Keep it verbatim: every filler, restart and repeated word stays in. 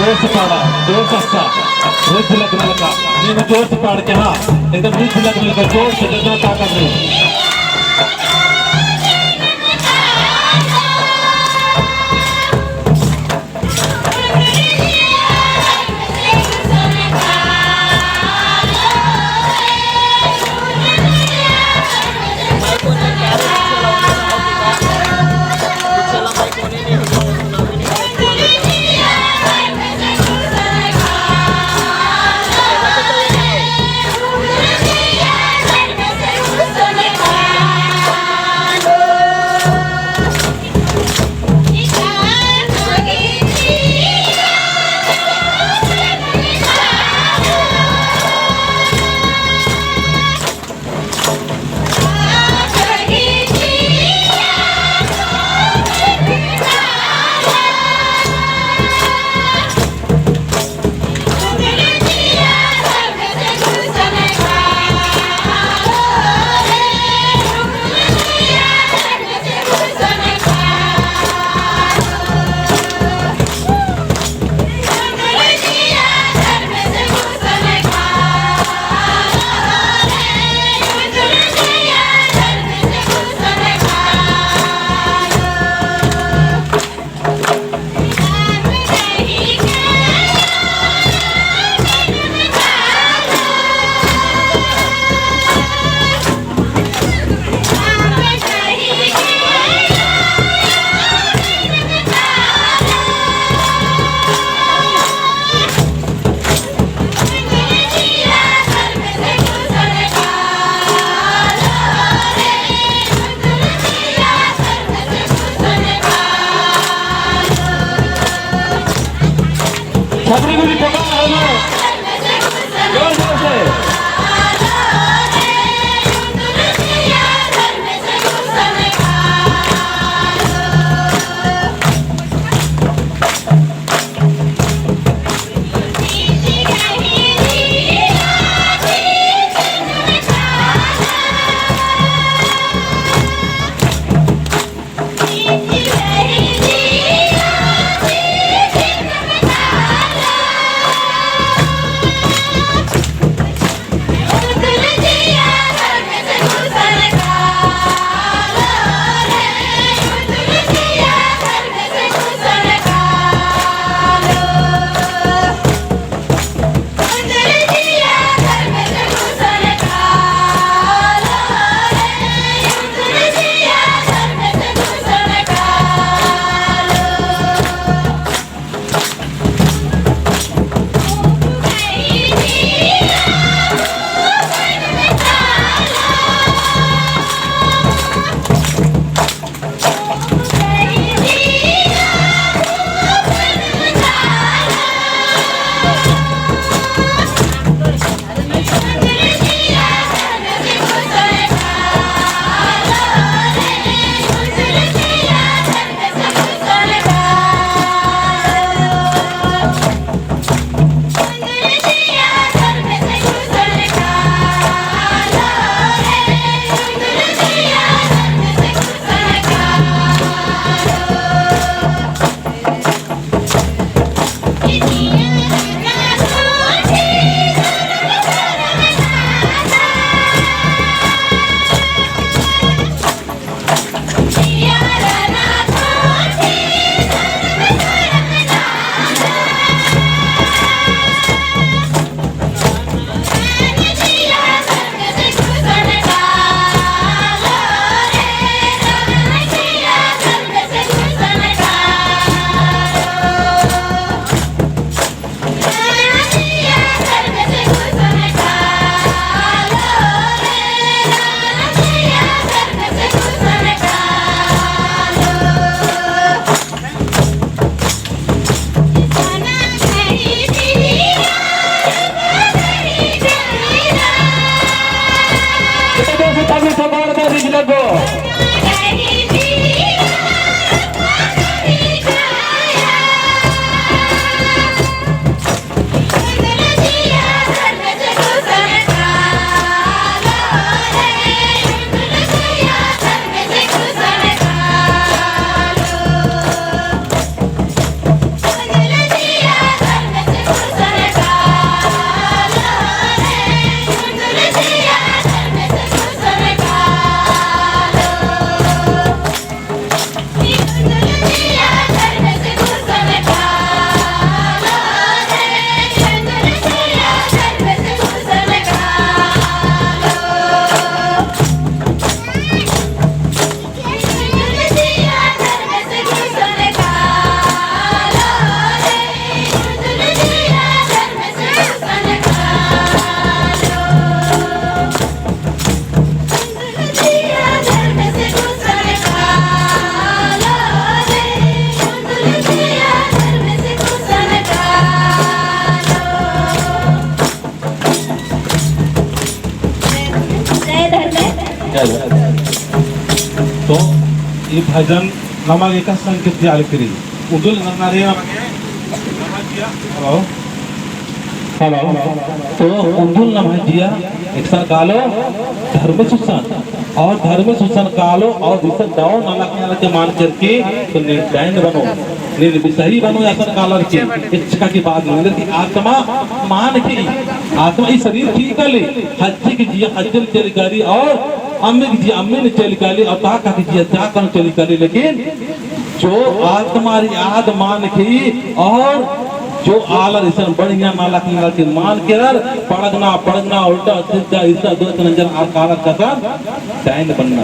जोर से पाड़ा, जोर से, अच्छा, जोर से लगने लगा, नहीं, मैं जोर से पाड़ के, हाँ, एकदम जोर से लगने लगा, जोर से, जितना ताकत में। छपरी गुली पकड़, हेलो। जोर, जोर से। तो ई भजन नमा गे एका संकेत दिया लिखरी। उन्दुल नन्ना रे नमा गे, नमा जिया, hello। Hello। तो उन्दुल नमा जिया एकसन कालो धर्मेस गुसन, और धर्मेस गुसन कालो और इसन दव नलख नलख के मान करके तो नीन डाइन बनो, नीन बिसही बनो, असन कालर की इच्छा की बात नहीं, कि आत्मा मान की, आत्मा ई शरीर ठीक काली, हज्जी की जिया हज्जन चली काली और अम्मी की जिया अम्मी ने चली काली और ताका की जिया ताका ने चली काली, लेकिन जो आत्मा री आद मान की और जो आलर इसन बढ़िया नलख नलख के मान केरर, पड़गना, पड़गना, उल्टा, सीधा, इसा दो तीन जन आर कालर कसन, डाइन बन्ना।